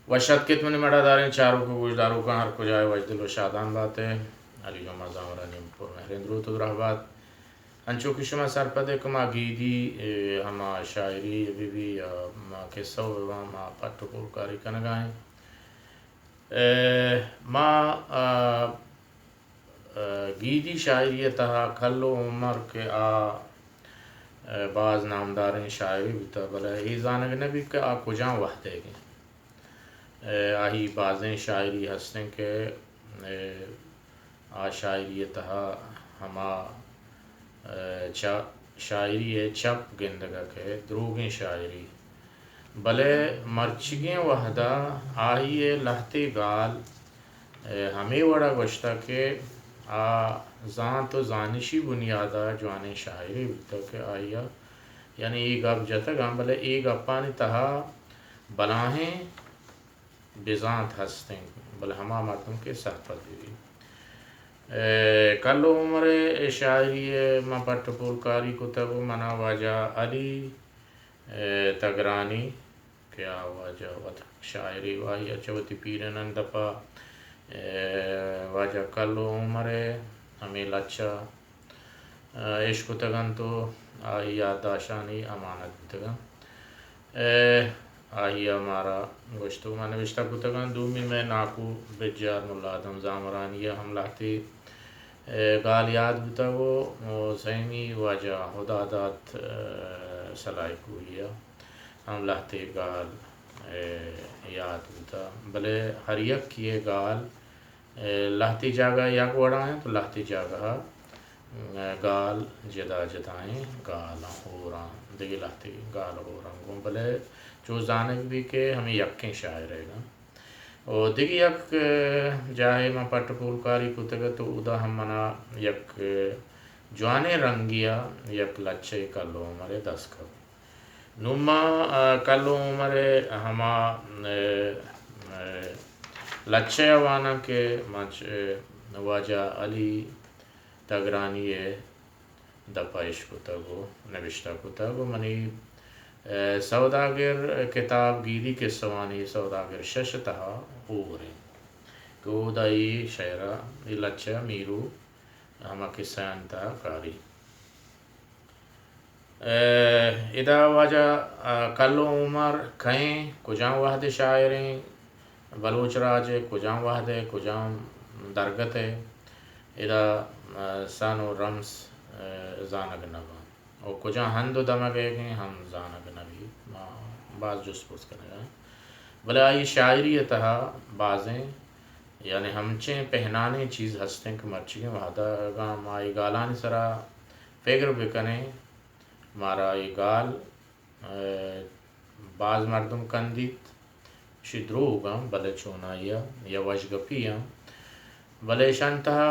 وش اتک ات منی مڑاداریں چاروک و گوشداروکاں، ہر کجا ئے وشدل و شادان بات ئے۔ علی جمعہ زامرانی پر مہریں دروت و درہبات۔ انچو کہ شما سرپد ئے کہ ما گیدی، اے، ہما شاعری بہ بی یا ما قصہ و بہ باں، ما پٹ و پولکاری کنگا ایں۔ اے، ما، آ، گیدی شاعری ءِ تہا کلو عمر کہ آ، آ، باز نامداریں شاعرے بوتہ، بلے اے زانگ نہ بیت کہ آ کجام وہد ئیگ انت۔ آ، آئی بازیں شاعری ہست انت کہ، آ، آ شاعری ءِ تہا ہما، آ، چہ شاعری ءِ چپ گندگ ءَ کہ دروگیں شاعری، بلے مرچیگیں وہد ءَ آئی ءِ لہتے گال، اے، ہمے وڑ ءَ گوشتگ کہ آ زانت و زانشی بنیاد ءَ جوانیں شاعرے بوتگ کہ آئی ءَ یعنی اے گپ جتگ انت، بلے اے گپانی تہا بلاہیں بزانت ہست انت، بلے ہما مردم کہ سرپد بہ بیت۔ اے، کلو عمر ءِ شاعری ءَ من پٹ و پولکاری کتگ و منا واجہ علی، اے، تگرانی کہ آ واجہ وت شاعرے و آئی ءَ چہ وتی پیرینانی دپ ءَ، اے، واجہ کلو عمر ءِ ہمے لچہ، اے، اشکتگ انت و آئی یادداشتانی امانت بوتگ انت۔ اے، آئی ءَ مارا گوشت و ما نبشتہ کتگ انت۔ دومی مئے ناکو بجار ملا آدم زامرانی ءَ ہم لہتے، اے، گال یات بوتگ و، و سیمی واجہ ہدادات، اے، سلائی کوہی ءَ ہم لہتے گال، اے، یات بوتہ، بلے ہر یکے ءِ گال، اے، لہتے جاگہ یک وڑا انت و لہتے جاگہ ءَ، اے، گال جدا جدائیں گالاں ہوراں، دگہ لہتے گال ہوراں گوں، بلے چو زانگ بیت کہ ہمے یکیں شاعر ئیگ انت۔ و دگہ یک، اے، جاہے من پٹ پولکاری کتگ ات و اودا ہم منا یک، اے، جوانیں رنگے ءَ یک لچہ ئے کلو عمر ءِ دست کپت۔ نوں ما، آ، کلو عمر ءِ ہما، اے، اے، لچہ ءَ واناں کہ من چہ واجہ علی تگرانی ءِ دپ ءَ اشکتگ و نبشتہ کتگ و منی، اے، سوداگر کتاب گیدی کسوانی سوداگر شش ءِ تہا ہور انت کہ اودا اے شعر ءَ، اے لچہ ءَ میرو ہما کسہانی تہا کاری۔ اے، ادا واجہ، آ، کلو عمر کئے ایں، کجام وہد ءِ شاعر ایں، بلوچ راج ءِ کجام وہد ءِ کجام درگت ءِ، ادا، آ، سن و رمز، آ، زانگ نہ باں۔ و کجام ہند و دمگ ئیگ ایں ہم زانگ نہ بیت۔ ما باز جست پرس کنگ ءَ ایں۔ بلے آئی شاعری ءِ تہا بازیں یعنی ہمچیں پہنانیں چیز ہست انت کہ مرچیگیں وہد ءَ اگاں ما اے گالانی سرا فکر بکنیں، مارا اے گال، اے، باز مردم کندیت، اشی دروگ انت، بلے چونائی ءَ یا وشگپی انت، بلے اشانی تہا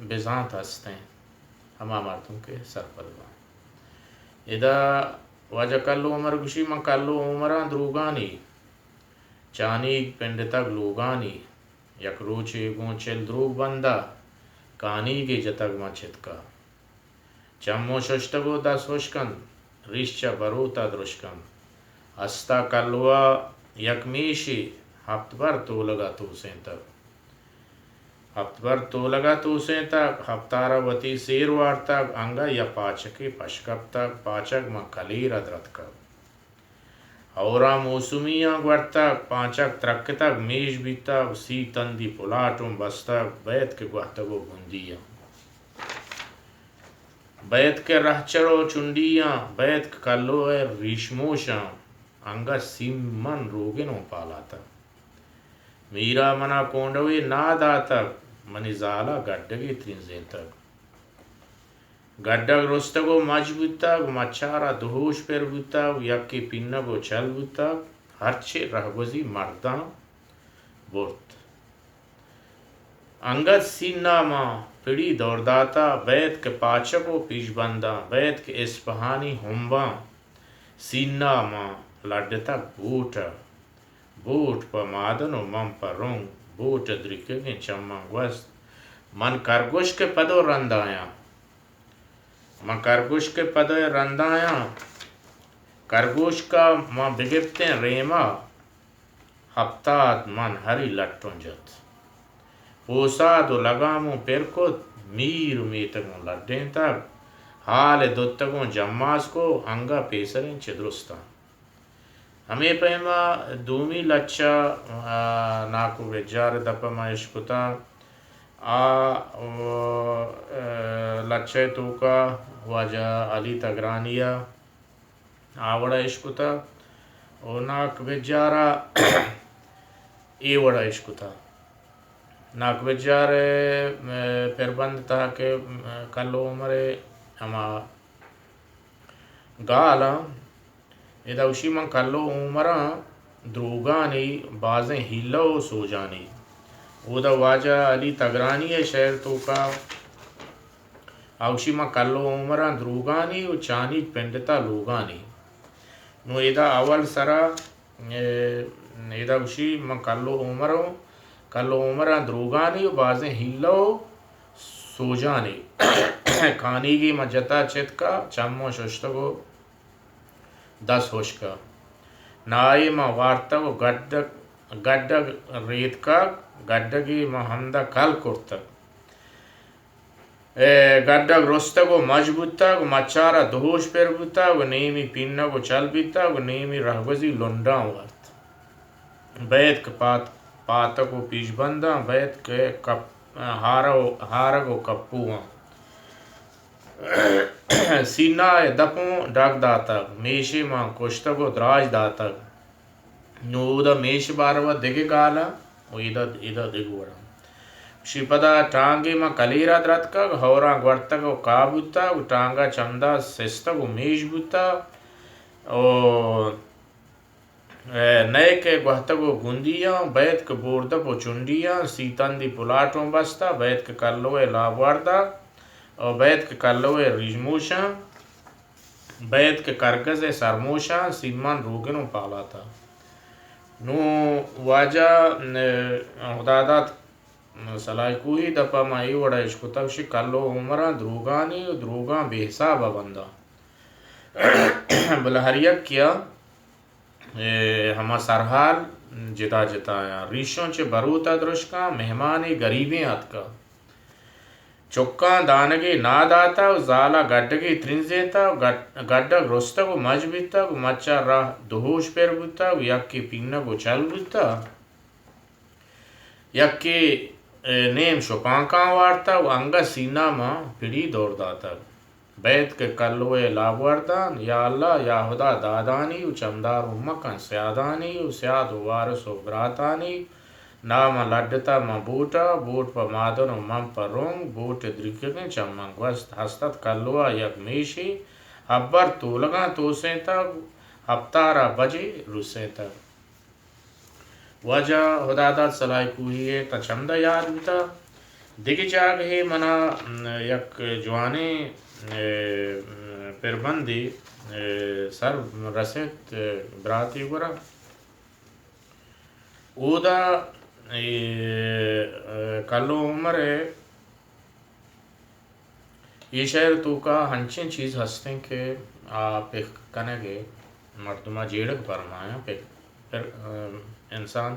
بزانت ہست انت، ہما مردم کہ سرپد باں۔ ادا واجہ کلو عمر گوشی، من کلو عمراں دروگانی، چانیگ پنڈتگ لوگانی، یک روچے گوں چل دروگ بندہ، کانیگے جتگ ماں چتکا۔ چمو ششتگ و دست ہشک انت، ریش چہ بروت ءَ درشک انت۔ ہستا کلوا یک میشے، ہپت بر تولگا توسینتگ۔ ہپت بر تولگا توسینتگ، ہپتارا وتی سیر وارتگ، انگہ یا پاچکے پش کپتگ، پاچک ماں کلیرا درتکگ۔ ہئوراں موسمیاں گورتگ، پانچگ ترکتگ، میژ بیتگ، سی تندی پلاٹ اوں بستگ، بئیت کہ گوہتگ و گندیاں۔ بئیت کہ رہچر و چنڈیاں، بئیت کہ کلو ءِ ریشموشاں، انگت سیم من روگن اوں پالاتگ۔ میرا منا کونڈوے ناداتگ، منی زالا گڈگے ترینزینتگ۔ گڈگ رستگ و مج بوتگ، مچارا دو ہوش پر بوتگ، یکے پینگ و چل بوتگ، ہرچے رہگوزی مرداں برت۔ انگت سینا ماں پڑی دور داتا، بئیت کہ پاچگ و پیشبنداں، بئیت کہ اسپہانی ہمباں، سینا ماں لڈتگ بوٹ ءَ۔ بوٹ پہ مادن و من پہ رنگ، بوٹ ءِ دریکگیں چماں گوست۔ من کرگوشک ءِ پد و رندایاں۔ من کرگوشک ءِ پد و رندایاں۔ کرگوشک ءَ من بگپتیں ریما۔ ہپتاد من ہری لٹوں جت۔ پوساد و لگاموں پر کت، میر و میتگوں لڈینتگ، ہال ء دتگوں جماز کو، انگہ پیسریں چہ درستاں۔ ہمے پیما دومی لچہ، آ، ناکو بجار ء دپ ء ما اشکتہ۔ آ، و، آ، لچہ ء توکا واجہ علی تگرانی ء آ وڑا اشکتہ و ناک بجار ء اے وڑا اشکتہ۔ ناک بجار ء، م، پربند تہا کہ، م، کلو عمر ء ہما گالاں، ادا گوشی من کلو عمراں دروگانی بازیں حیلہ و سوجانی۔ اودا واجہ علی تگرانی ء شعر توکا آ گوشی من کلو عمراں دروگانی و چانیگ پنڈتا لوگانی۔ نوں ادا اول سرا، اے، ادا گوشی من کلو عمروں، کلو عمراں دروگانی و بازیں حیلہ و سوجانی۔ کانیگی من جتا چتکا، چموں ششتگ و دست ہشکا۔ نائی من وارتگ و گڈگ، گڈگ ریتکگ، گڈگی من ہمدا کل کرتگ۔ اے گڈگ رستگ و مج بوتگ و مچارا دہوش پر بوتگ و نیمی پینگ و چل بیتگ و نیمی رہگوزی لنڈاں وارت۔ بید کہ پات-، پاتک و پیشبنداں، بید کہ کپ-، ہارو-، ہارگ و کپواں۔ سینہ ء دپوں ڈگ داتگ، میشے مان کشتگ و دراج داتگ۔ نوں اودا میش باروا دگہ گالاں و ادا، ادا دگہ وڑاں۔ شی پدا ٹانگے ما کلیرا درتکگ، ہوراں گورتگ و کاہ بوتگ و ٹانگا چمدا سستگ و میش بوتگ و، اے، نئیکے گوہتگ و گندیاں، بیت کہ بوردپ و چنڈیاں، سیتندی پلاٹوں بستا، بیت کہ کلوئے لابواردا و بیت کہ کلوئے ریجموشاں۔ بید کہ کرگز ء سرموشاں سیمن روگن و پالاتا۔ نوں واجہ، ن-، خداداد سلائی کوہی دپا ما اے وڑا اشکتگ، شی کلو عمراں دروگانی و دروگاں بے حساب ء بنداں۔ بلے ہر یکیا، اے، ہما سرحال جتا جتا آیاں۔ ریشوں چہ بروتا درشکاں مہمانی گریبیں آتکا۔ چکاں دانگے ناداتا و زالا گڈگے ترنزینتا و گڈ-، گڈگ رستگ و مج بیتگ و مچا راہ دہوش پر بوتگ و یکے پینگ و چل بوتگ، یکے، اے، نیم شپانکاں وارتگ و انگت سینہ ماں پڑی دور داتگ۔ بیت کہ کلوئے لابوردان، یا اللہ، یا ہدا دادانی و چمدار و مکن سیادانی و سیاد و وارث و براتانی نام ء لڈتہ من بوٹ ء، بوٹ پہ مادن و من پہ رنگ، بوٹ ء دریکگیں چماں گوست ہست ات کلو ء یک میشے، ہبر تولگاں توسینتگ، ہپتار ء بجے روسینتگ۔ واجہ ہداداد سلائی کوہی ء تاں چمدا یاد بوتہ۔ دگہ جاگہے منا، م، یک جوانیں، م، پربندے، م، سر رسیت، م، براتے گورا۔ اودا اے، ا، کلو عمر ء اے شعر توکا ہنچیں چیز ہستیں کہ آ پک کنگ ء مردما جیڑگ پرمایاں، پک-، پر-، ا، انسان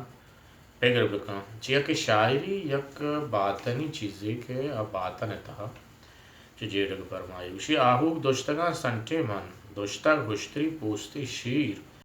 پگر بکن۔ چیا کہ شاعری یک باطنی چیزے کہ آ باطن ء تہا چہ جیڑگ پرمائی۔ گوشی، آہوک دشتگاں سنٹے من، دشتگ ہشتری پوستی شیر،